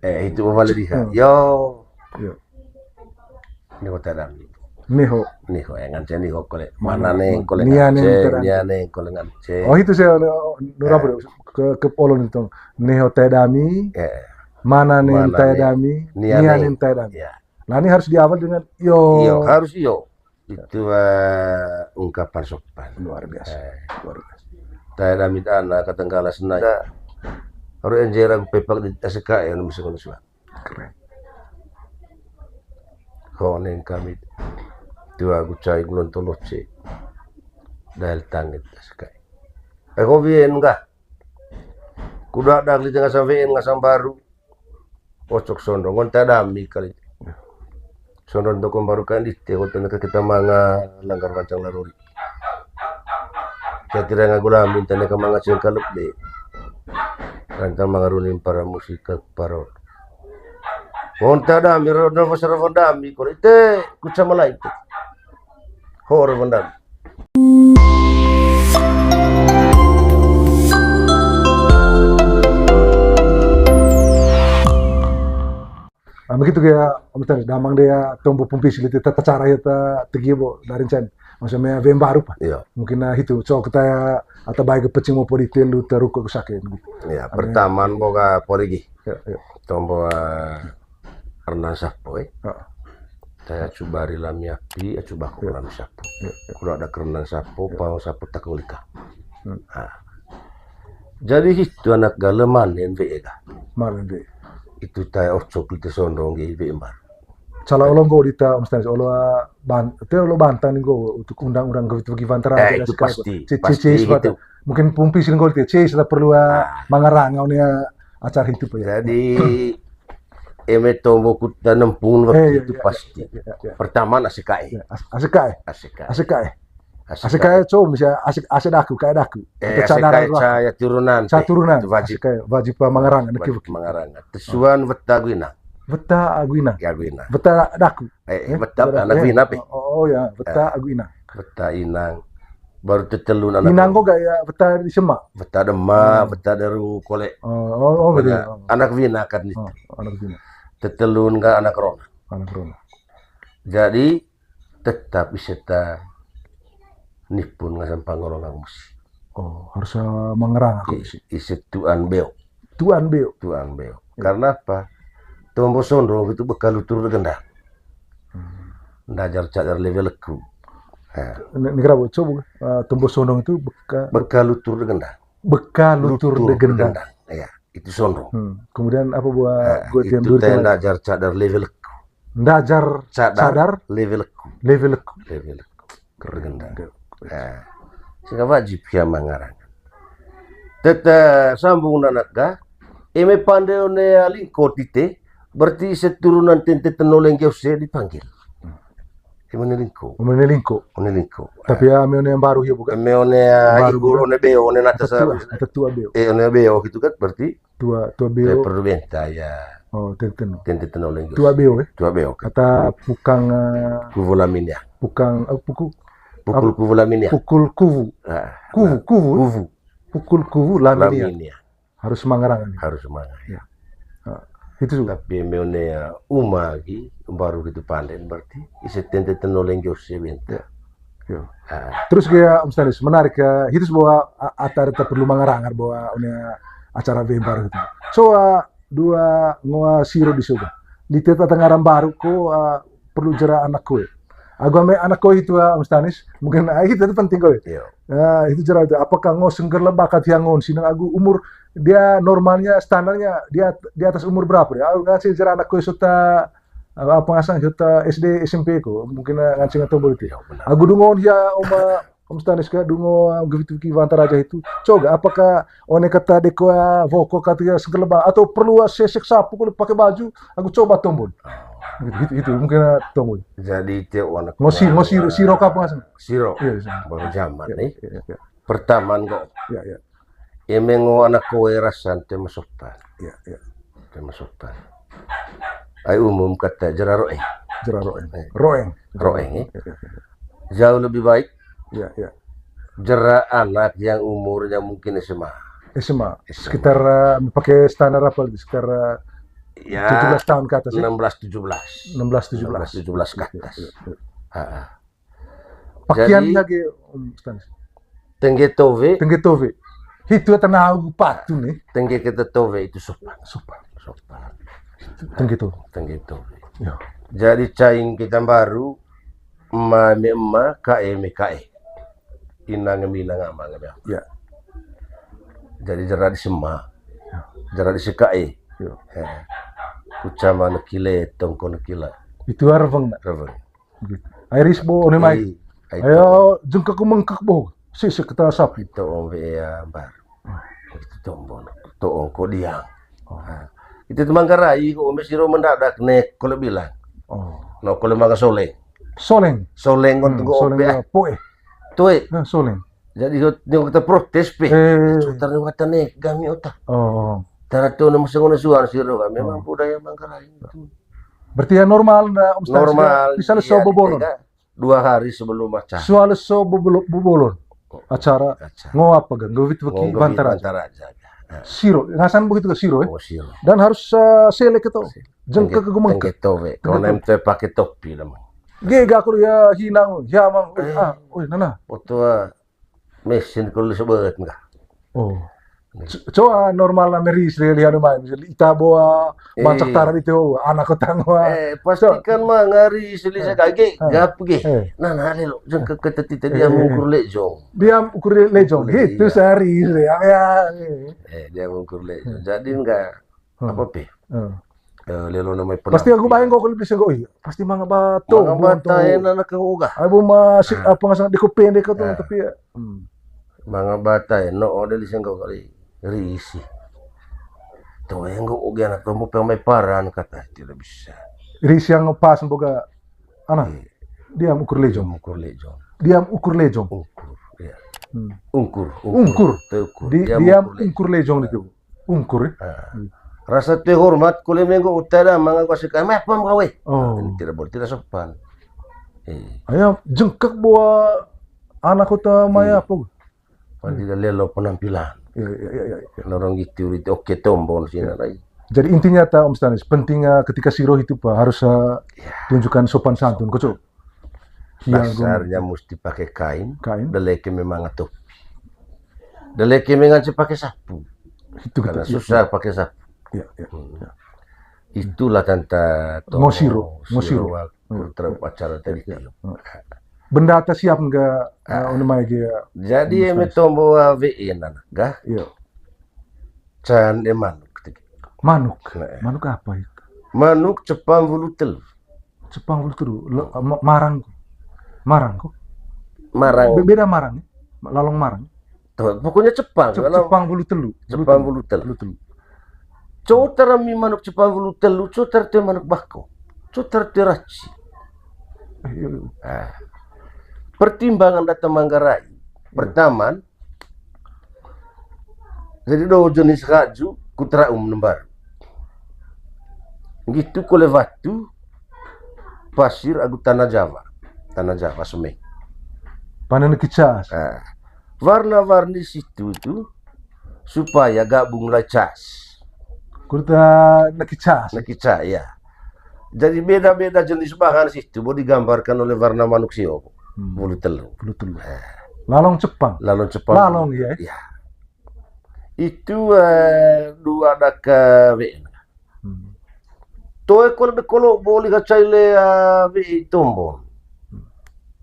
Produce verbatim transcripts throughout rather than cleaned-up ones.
Eh, itu bawal dia. Hmm. Yo. Yo. Neho Tea Dami. Neho. Neho, eh, ngance neho kole. Mana neng kole ngance, nia neng kole ngance. Oh, itu saya, oh, nurap ke, ke polon itu. Neho Tea Dami. Eh. Mana neng Tea Dami, nia neng Tea Dami. Ya. Nah, ini harus diawal dengan yo. Yo, harus yo. Itu, eh, ungkapan sopan. Luar biasa. Eh. Luar biasa. Tea Dami dana katenggala senai. Harus enjera pepak di S K ya, anu, bisa kono suan. Keren. Koneng kami tua gucai gulon toloce. Dael tangit S K. Eh, ko wien ga. Kuda dagli tengah sampein ngasam baru. Ocok sondong, ngon Tea Dami kali. Sondong toko mbaru kan di teh, kota neka kita manga langgar wancang laruri. Kita tidak ngaku lah, minta neka manga cengkaluk deh. Rantang manga runing para musik ke parol. Ngon Tea Dami, rodo pasar Dami, kore ite, kuca malai ite. Hor Dami. Ah, begitu ya, Om Stanis, damang dia tombo pumpi siliti tata cara ya ta tegi bo dari cen. Maksudnya wembaru pa. Iya. Mungkin, ah, itu, so kita ya, atau baik pecing mau podi telu taruh ke sakit gitu. Iya, pertama boga porigi. Iya, iya. Tombo, ah, Karena sapo, eh. Heeh. Saya coba ri lami api, ya coba aku lami sapo. Iya, iya. Kalau ada kerenan sapo, pau sapo tak ulika. Hmm. Nah. Jadi itu anak gale manen be ega. Manen be. Itu taya ocok itu sondong ge be embar. Salah olo nggo dita, Om Stanis, olo, ah, ban-, te olo bantang nih nggo untuk undang-undang gitu bagi bantara. Eh, itu pasti, pasti gitu. Mungkin pumpi sih nggo dita, cis lah perlu, ah, mangarang, ah, acara itu, Pak, ya. Jadi, eme tombo kut dan nempung waktu itu pasti. Iya, iya, iya. Pertama, asik kae. Iya, as-, asik kae. Asik kae. Asik kae. Asik kae, com, bisa asik, asik daku, kae daku. Eh, asik kae, caya turunan. Caya turunan. Itu wajib. Asik kae, wajib pa mangarang, anak wajib mangarang. Tesuan weta agu inang. Weta agu inang. Ya, agu inang. Weta daku. Eh, weta anak wina pe. Oh, oh, ya, weta agu inang. Weta inang. Baru tetelun anak. Inang kok gak ya, weta di semak? Weta demak, weta deru kole. Oh, oh, oh, betul. Anak wina kan itu. Oh, anak wina. Tetelun kan anak rona. Anak rona. Jadi, tetap iseta nipun ngasam pangolongan musik. Oh, harus, eh, mangerang aku isi. Ise tuan beo. Tuan beo. Tuan beo. Iya. Karena apa? Tombo sondong itu bekal lutur de gendang. Hmm. Ndajar cadar level ku. Nah. Ini, ini kenapa? Coba, eh, tombo sondong itu beka-, bekal lutur de gendang. Bekal lutur de gendang. Iya, itu sondong. Hmm. Kemudian apa buat, nah, buat yang itu dua tenda jar cadar level ku. Ndajar cadar level ku. Level ku. Level ku. Keren. Nah, sehingga wajib ya mangarang. Tete sambung nanak ga, eme pande one lingko tite, berarti seturunan tente tenoleng jause dipanggil. Eme one lingko. Eme one lingko. One lingko. Tapi ya, eme one yang baru ya, bukan? Eme one, ah, baru, ibu, bukan? One beo, one nata sa-, tua beo. Eh, one beo gitu kan, berarti tua, tua beo. Perlu benta, ya. Oh, tenten. Tenten tenoleng. Tua beo, eh? Tua beo, kan. Kata pukang, eh, kuvu laminia. Pukang, eh, puku-, pukul kuvu laminia. Pukul kuvu. Ah, kuvu, nah, kuvu. Kuvu. Pukul kuvu laminia. Laminia. Harus mangarang. Harus mangarang. Ya. Ah, itu juga. Tapi eme one, ya, uma lagi, baru gitu panden berarti. Ise tenten tenoleng jause benta. Ya. Yo. Ah. Terus kayak Om Stanis, menarik ya, itu sebuah a-, acara tak perlu mengarang, bahwa ini acara wembar gitu. So, ah, dua ngoa siro di soga. Di teta tengaran baru ko, ah, perlu jera anak koe. Agu ame anak koe itu, ah, Om Stanis, mungkin, ah, itu, itu penting koe. Iya. Ah, itu jera itu. Apakah ngo sengger lebak kat yang ngon sinang agu umur dia normalnya, standarnya dia di atas umur berapa dia? Agu ngasih jera anak koe sota, ah, apa ngasang sota S D, S M P ko, mungkin, ah, ngancing atau boleh itu. Iya, benar. Agu dungon ya, Om, ah, Om Stanis ka dungo, ah, gitu ki wanta raja itu. Coba, apakah one kata deko, ah, woko kata ya segelebang atau perlu, ah, sesek sapu kalau pakai baju, aku coba tombol. Gitu, gitu, gitu. Mungkin, ah, tombol. Jadi itu anak ngosi, ngosi, siro kapan ngasih? Siro. Iya, iya. Baru zaman nih. Iya, iya. Pertama kok. Iya, iya. Eme ngo anak kowe rasan te masopan. Iya, iya. Te masopan. Ai umum kata jera roeng. Jera roeng. Eh. Roeng. Roeng, eh. Iya, iya, iya. Jauh lebih baik. Iya, iya. Jera anak yang umurnya mungkin S M A. S M A. S M A. Sekitar, eh, pakai standar apa lagi? Sekitar, eh, Ya, tujuh belas tahun ke atas, ya? Enam belas tujuh belas. Enam belas tujuh belas. Enam belas tujuh belas ke atas. Iya, iya, iya. Ha, ha. Pakian. Jadi, lagi, Om Stanis. Tengge towe. Tengge towe. Hitu ata nahu patu nih. Tengge kita towe itu sopan. Sopan. Sopan. Tengge towe. Tengge towe. Ya. Jadi caing kita baru, ema eme ema, kae eme kae. Inang eme inang, ama eme ama. Ya. Jadi jera di sema. Ya. Jera di sekae. Ya. Eh. Kucama nekile, tongko nekila. Itu arveng, nak? Arveng. Ai ris bo, one mai. Ai, ai. Ayo, jengkak mengkak bo. Si, si, kata sapi. Itu ombe ya, Bar. Itu tombon. Itu ongko diang. Oh. Nah, itu tuh Manggarai, kok ombe siro mendadak nek, kalau bilang. Oh. No, kalau makan soleng. Soleng? Soleng, hmm, untuk soleng ombe. Ya, poe. Toe. Nah, soleng. Jadi, nyo kita protes, pe. Eh. Sutar nyo kata nek, kami otak. Oh. Tara tu, nemu sengono suan siro, memang budaya Manggarai itu. Berarti ya normal, nda, Om Stanis, normal, ya? Misalnya iya, sobo bolon. Dua hari sebelum acara. Soal so bobolo-, bobolon acara. Acara. Ngo apa ga? Nggawit weki. Nggawit bantara aja. Bantara aja. Nah. Siro, ngasan begitu ke siro, eh? Oh, siro. Dan harus, eh, selek itu. Selek. Jengkak ke gumengkak. Tengge towe. Kalau nem toe pakai topi namanya. Ge, ga aku ya hinang, ya mang, eh, ah, oi, nana. Foto, eh, mesin kalau sebut enggak. Oh. Co-, coa normal na meri sri lihat mai, misalnya ita boa, eh, mancak taran itu, anak kota ngoa. Eh, pastikan mangari seli sa kage, gap ge. Eh. Nah, nah, lelo, jengkak ke teti tadi, eh, yang ukur lejong. Dia ukur lejong, gitu, iya. Sehari, ya, ya. Eh, dia ukur lejong. Hmm. Jadi enggak, hmm, apa, pe? Hmm. Eh, lelo namanya. Pasti aku penampilan. Bayang kok kalau bisa kok, iya. Pasti manga bato, manga bato, enak ke uga. Abu masih, ah, apa, ngasang deko pendek atau, ah, tapi ya. Hmm. Manga bata eno ode di senggo kali. Risi. To enggo ugi anak tombo pemai paran kata tidak bisa. Risi yang pas boga anak. Iya. Diam ukur lejong. Diam ukur lejong. Diam ukur lejong. Ukur, iya. Hmm. Ungkur, ungkur. Ungkur. Teukur. Di-, diam, diam ukur lejong. Ukur lejong itu. Ungkur, ya? Ah. Hmm. Rasa terhormat, kule menggo utada, manga gua suka, "Meh, pam gawe." Oh. Nah, ini tidak boleh, tidak sopan. Eh. Ayo, jengkak bawa anak kota maya apa? Iya. Pasti lelo penampilan. Iya, iya, iya, iya, iya. Lorong gitu, itu oke, tombol sini, iya, lagi. Jadi intinya ta, Om Stanis, pentingnya ketika siroh itu, Pak, harus, eh, iya, tunjukkan sopan santun, kocok. Iya, dasarnya gua mesti pakai kain, kain. Deleke memang topi. Deleke mengan pakai sapu. Itu karena kita, iya, susah, iya, pakai sapu. Iya, iya, hmm, iya. Itulah tanta to ngosiro, ngosiro. Siro waktu, iya, terhadap, iya, acara tadi, iya, iya, itu. Benda atas siap enggak, ah, eh, anu mai ge, jadi, Mas, eme Mas, tombo, ah, W E nana, gah? Iya. Can, eh, manuk, gitu. Manuk? Nah, eh. Manuk apa itu? Manuk cepang bulu telu. Cepang bulu telu. Lo, ma-, marang. Marang kok. Marang. Be-, beda marang, ya? Lalong marang. Tuh, pokoknya cepang, cep-, cepang bulu telu. Cepang bulu telu. Bulu telu. Cotar mi manuk cepang bulu telu, cotar te manuk bako. Cotar te raci. Eh, iya, iya. Ah. Pertimbangan datang Manggarai. Iya. Pertama, jadi do jenis raju, kutra um nembar. Gitu kole batu, pasir agu tanah Jawa. Tanah Jawa semeng. Panen kicas. Ah. Warna-warni situ tuh supaya gabung lah cas. Kurta neki cas. Neki cas, ya. Jadi beda-beda jenis bahan situ, boleh digambarkan oleh warna manuk sio. Hmm. Bulu telu. Bulu telu. Eh. Lalong cepang. Lalong cepang. Lalong, ya. Ya. Itu, eh, dua daka W N. Hmm. Toe kole be kolo boli ka caile, ah, wi tombo. Hmm.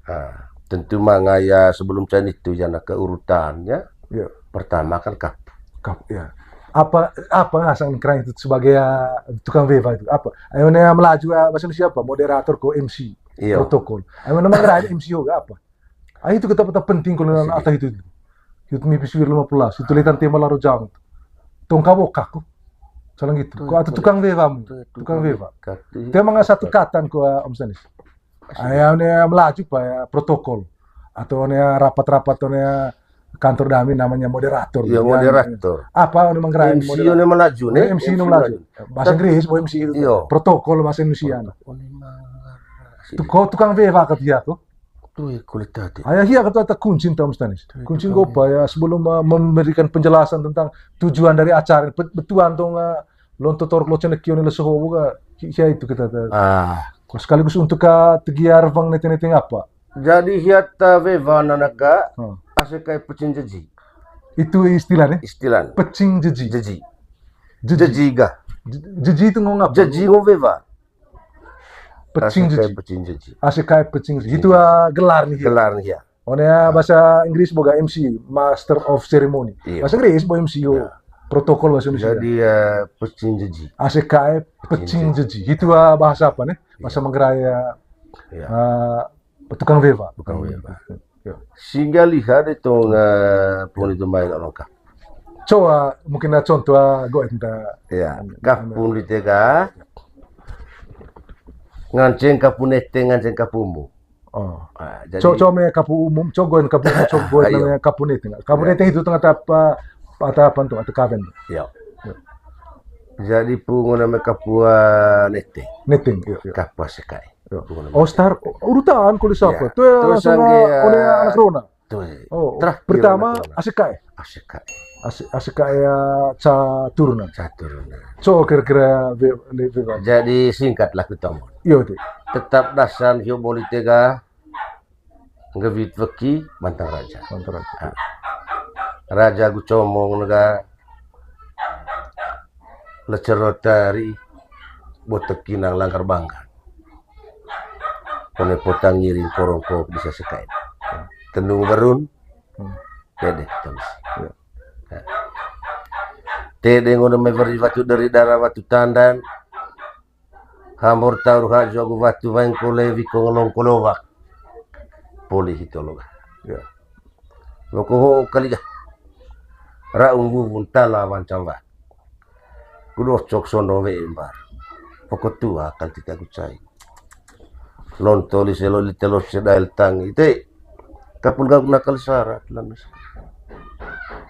Ah, tentu mangaya sebelum cain itu ya, nak ke urutannya. Iya. Pertama kan kap. Kap, ya. Apa, apa ngasang kerang itu sebagai, ah, tukang wewa itu? Apa? Ayo nih melaju, ah, bahasa Indonesia apa? Moderator ko M C. Iya. Protokol. Ayo nama kerang M C juga apa? Ah, itu kata-kata penting kalau anak itu. Itu mipis wir lima belas, itu letan tema laro jam. Tong kabokak ko. Salah gitu. Ko atau tukang wewa mu. Tukang wewa. Tema nggak satu katan ko, ah, Om Stanis. Ayo, ne melaju, Pak, ya, protokol. Atau ne rapat-rapat, atau ne kantor dami namanya moderator. Iya, moderator. Apa ne manggerai M C moderator? Ne melaju, ne? M C ne melaju. Bahasa Inggris, bo M C itu. Iya. Protokol bahasa Indonesia. Tukang wewa kata ya ko. Tuh, ya, kulit tadi. Ayah, iya, kata, kata kunci, tahu, Mas Tanis. Tuh, kunci tukang gopa, ya, sebelum, uh, memberikan penjelasan tentang tujuan dari acara, bet-, betuan dong, uh, Lonto toruk loce neke one leso ho bo ga, hi-, hia itu kita ta. Ah. Sekaligus untuk ka tegia rewang nete-nete ngapa. Jadi hia ta wewa nana ga, hmm, ACKI pecing jeji. Itu istilah nih? Istilah. Pecing jeji. Jeji. Jeji. Jeji ga. Je-, jeji itu nggo ngapa? Jeji nggo wewa. Pecing jeji. ACKI pecing jeji. ACKI pecing jeji. Itu, ah, gelar nih, ya? Gelar nih, ya. One, ah, bahasa Inggris bo ga MC, Master of Ceremony. Iya. Bahasa Inggris bo MC ho. Iya. Protokol bahasa Indonesia. Jadi, eh, pecing jeji. ACKI pecing jeji. Itu, ah, bahasa apa nih? Bahasa Manggarai, ya. Iya. Ah, tukang wewa. Tukang wewa. Iya. Singga liha de tong, eh, pun itu main orang kah. Coba mungkin ada contoh, ah, go enta. Iya, kah pun di tega. Nganceng kah pun ete, nganceng kah pun umum. Oh. Ah, jadi co-, co me kapu umum, co goen kapu umum, co goen, iya, namanya kapu neteng. Kapu neteng itu tengah tapa, atau apa tuh, atau kaven. Iya. Jadi pungu nama kapu, ah, neteng. Neteng, iya, iya. Kapu ACKI. Iya. Pungu nama. Oh, start urutan kalau siapa? Iya. Tuh ya, terus langsung angge, ah, oleh anak rona. Tuh. Oh, terakhir pertama anak rona. ACKI. ACKI. ACKI ya, caturunan. Caturunan. So, kira-kira be-, be-, be-, jadi singkatlah ku tomon. Iya, ti. Tetap dasan hio boli tega, ngewit weki, bantang raja. Bantang raja. Ah. Raja gu comong nega, lecerotari, botek kinang langgar bangga. Kone potang ngiring korongko bisa sekain. Tenung berun, hmm, tede, tamis. Iya. Tede ngono meweri watu dari dara watu tandan. Hambor taur haju agu watu waing kole wiko ngelong kolowak. Poli hitologa. Ya. Woko ho kaliga. Raung wuwun tala wancang wa. Kudo cok sono we embar. Poko tua kan tita kucai. Lonto li selo li telo sedael tangi. Te. Kapul gak nakal syarat lamis.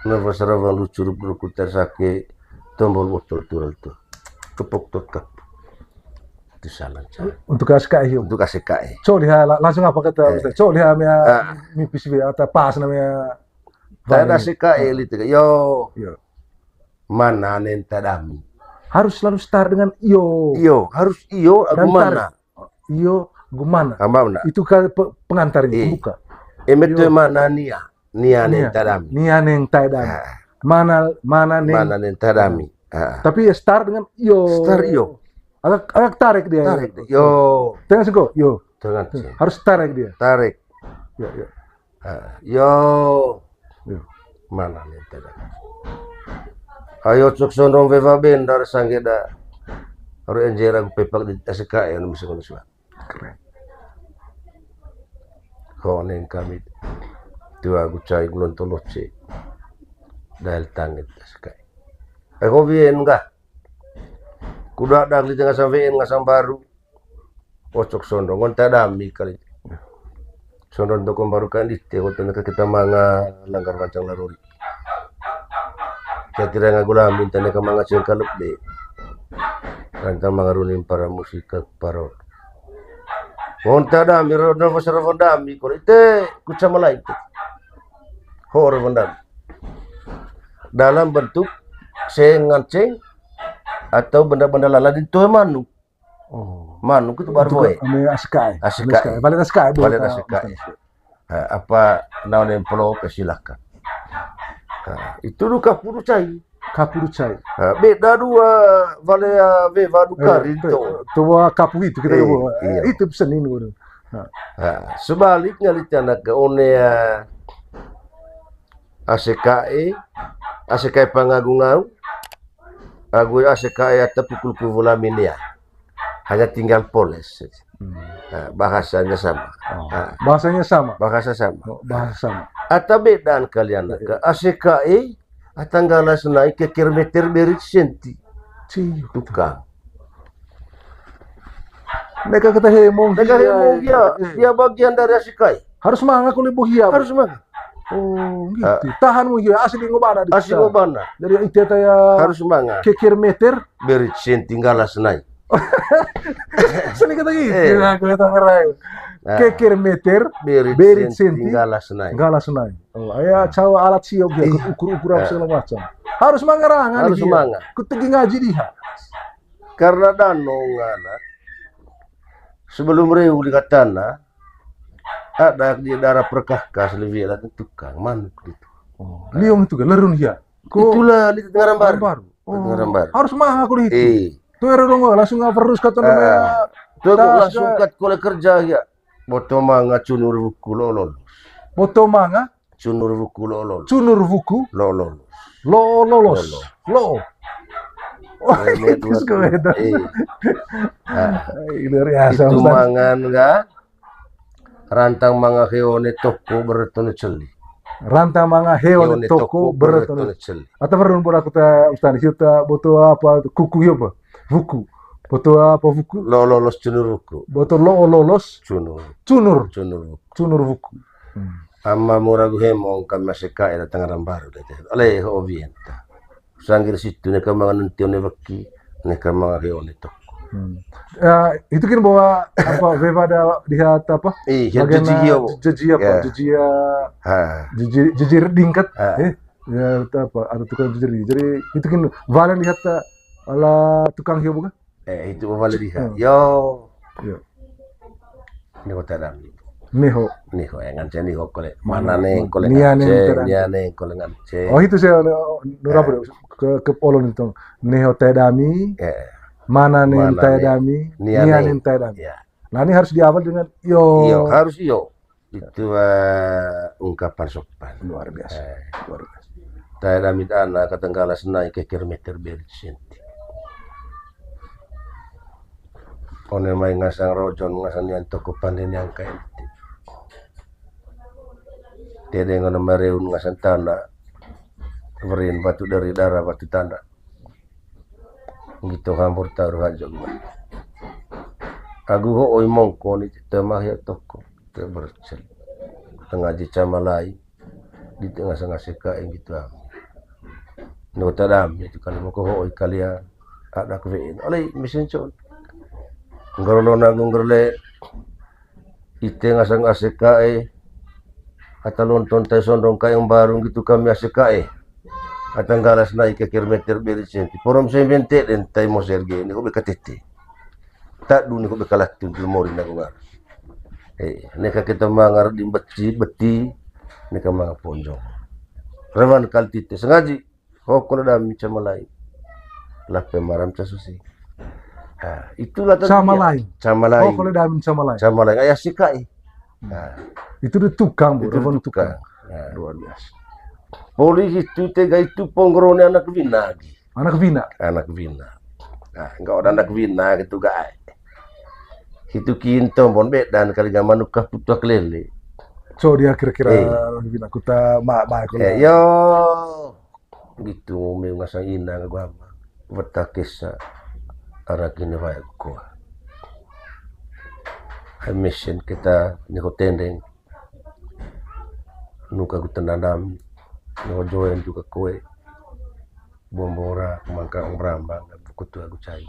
Nerva serawang lucu rup rukuter sake tombol botol tural tu. Kepok tot kap. Itu salah cara. Untuk ACKI, yo. Untuk ACKI. Cok lihat la-, langsung apa kata, eh, Ustaz? Cok lihat namanya, ah, mipis be atau pas namanya. Tanda ACKI li tega. Yo. Yo. Mana nen tadami. Harus selalu start dengan iyo. Iyo, harus iyo, agu mana. Iyo, agu mana. Hamba mana. Itu kan pe-, pengantarnya, eh, pembuka. Eme tu mana nia. Nia neng tadami. Nia neng tadami. Ah. Mana, mana neng. Mana neng tadami. Ah. Tapi ya start dengan yo. Start yo. Agak, agak tarik dia. Tarik dia. Yo. Tengah sengko, yo. Tengah sih. Harus tarik dia. Tarik. Yo, yo. Ah, yo. Yo. Mana neng tadami. Ayo cuk sondong wewa bendar sanggeda. Ru enjera gu pepak di ACKI anu bisa kono suat. Keren. Koneng kami tua gu cai gulon toloce. Dael tangit sekai. Eh, ko wien gah. Kuda dagli tengah sampein ngasam baru. Ocok sondong, ngon tadami kali. Sondong toko baru kan di teh, hotel ke kita manga langgar wancang laruri. Kira-kira ngagu lamin, tane ka manga cengka lebbe. Rantang manga runing para musik ke parot. Ngonta dami, ro-, ro-, ro-, dami, kore ite, kuca malai ite. Ho, ro-, dami. Dalam bentuk seng nganceng atau benda-benda laladin tuh manuk. Oh. Manuk itu baru boy. Ame ACKI. ACKI. Balik ACKI, balik ACKI. Ha, apa naon yang perlu, oke, silakan. Ha, itu dulu kapuru cai. Kapuru cai. Ha, beda dua wale, ah, wewa du karinto. Tua kapu itu kita. Eh, iya. Itu pesan ini, waduh. Ha. Ha, sebaliknya li anak ke one, ah, ACKI, ACKI pangagung au, agu ACKI ata pukul kuvu lamin ya. Hanya tinggal poles saja. Hmm. Nah, bahasanya sama. Oh, nah, bahasanya sama? Bahasa sama. Oh, bahasa sama. Ata bedaan kalian ke ACKI, ata nggalas nai keker meter berit senti. Ciu. Tukang. Neka kata hemong. Neka hemong, iya. Dia bagian dari ACKI. Harus manga kuli bohia. Harus manga. Oh, gitu. Ah. Tahan mu, iya, asli ngobana di. Asli ngobana. Dari ite taya. Harus manga. Keker meter. Berit senti nggalas nai. Seni kata gitu. Eh. Aku kata ngerai. Nah. Keker meter. Berit senti nggalas nai. Nggalas nai. Oh, aya cawa alat siok ya, ukur-ukur apa segala macam. Harus manga ra ngan. Harus manga. Ku tegi ngaji diha. Karena danong ngana. Sebelum reu di katana, ada di daerah Perkakas lebih ada tukang manuk gitu. Oh, liong itu kan lerun ya. Itulah di tengah rambar. Baru. Tengah rambar. Harus manga aku di itu. Eh. Tuh era dong langsung ngaper terus kata namanya. Tuh langsung kat kole kerja ya. Boto manga cunur wuku lo lolos. Boto manga? Cunur wuku lo lolos. Cunur wuku? Lo lolos. Lo lolos. Lo. Wah, itu. Luar biasa. Itu mangan ga? Rantang manga heone toko beretone celi. Rantang manga heone toko beretone celi. Ata berun bola kuta ustan hiuta boto apa kuku yoba. Wuku. Boto apa wuku? Lo lolos cunur wuku. Boto lo lolos. Cunur. Cunur. Cunur wuku. Cunur wuku. Hmm. Ama muragu hemong kami masih kae datang rambaru deh. Oleh ho bienta. Sanggir situ neka manga nunti one weki, neka manga heone toko. Hmm. Ya, itu kan bawa apa, wewa ada lihat apa? Iya, bagian, jaji apa? Jaji apa? Ya. Jaji, ya. Ha. Jaji, jaji dingkat. Ha. Eh, ya, itu apa? Ada tukang jaji. Jadi, itu kan wale lihat ta, ala tukang hio bukan? Eh, itu wale lihat. Hmm. Yo. Yo. Niho tadami. Niho. Niho, eh, ngance niho kole. Mana ne kole ngance, nia ne kole ngance. Oh, itu saya nurap ke, ke polon itu. Niho tadami. Eh. Mana ne tadami. Nia ne tadami. Ya. Nah, ini harus diawali dengan yo. Iyo, harus iyo. Itu, eh, ungkapan sopan. Luar biasa. Eh. Luar biasa. Tadami tana katanggala senai keker meter berit senti. One mai ngasang rojon, ngasang nian toko pande nian kain. Tede ngono mareun ngasang tana. Werin batu dari dara batu tana. Gitu hambur taruh aja gua. Agu ho oi mongko ni tema ya toko. Te bercel. Tengah je cama lai. Di tengah sengah seka yang gitu am. No tadam itu kali mau ko ho oi kalia. Ada kewein. Oleh mesin con. Ngerolo nagung gerle. Ite ngasang A C K E. Ata lonton tai sondong kae mbarung gitu kami A C K E. Ata nggalas nai ke kilometer beri senti. Porom semente den tai moser ge ni ko be katete. Tadu ni ko be kalatun tu mori na gungar. Eh, neka kita mangar di beti, beti, neka mangar ponjong. Rewan kali tite sengaji. Hokol dami cama lain. Lape maram casusi. Ha, itulah tadi cama lain. Cama lain. Hokol dami cama lain. Cama lain. Ayah sikai. Ha. Itu di tukang, Bu. Itu tukang. Ha. Luar biasa. Polisi itu tega itu ponggroni anak bina lagi. Anak bina. Anak bina. Nah, enggak ada anak bina gitu, guys. Itu kinto bon bedan kali gak manuk kaputuak lele. So dia kira-kira anak bina kuta ma ma. Eh, yo. Gitu, meu ngasang ina ngaku apa. Weta kesa. Anak ini wae ko. Hai mesin kita ni ko tendeng. Nuka ku tenanam. Ni ko joen juga koe. Bombora, mangka ong brambang, buku tua ku cai.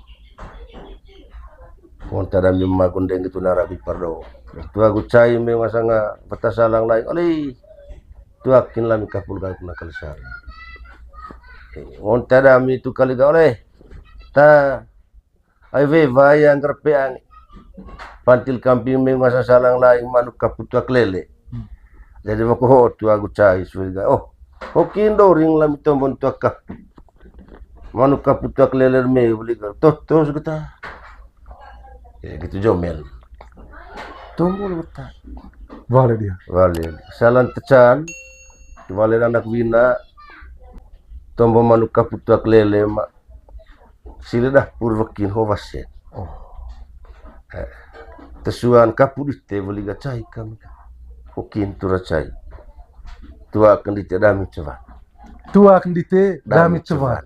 Monta dami magun deng itu narabi pardo. Tua ku cai me masanga peta salang lain. Oleh. Tuakin lami kapul gak kuna kalisari. Monta dami tu kali gak oleh. Ta. Ai wewa yang kerpeang. Pantil kamping me masa salang lain manuk kaputuak lele. Jadi wako ho tua ku cai suriga. Oh, hokin doring lami tombon tuak kapu. Manuk kaputuak lele me beli ger. Toh, toh, segeta. Ya, gitu jomel. Tombol weta. Wale dia. Wale. Salan tecan. Wale anak wina. Tombo manuk kaputuak lele ma. Sila dapur wekin ho wasen. Oh. Eh. Tesuan kapu dite weli ga cai kami. Wekin tura cai. Tua kendite dami cewa. Tua kendite dami cewa.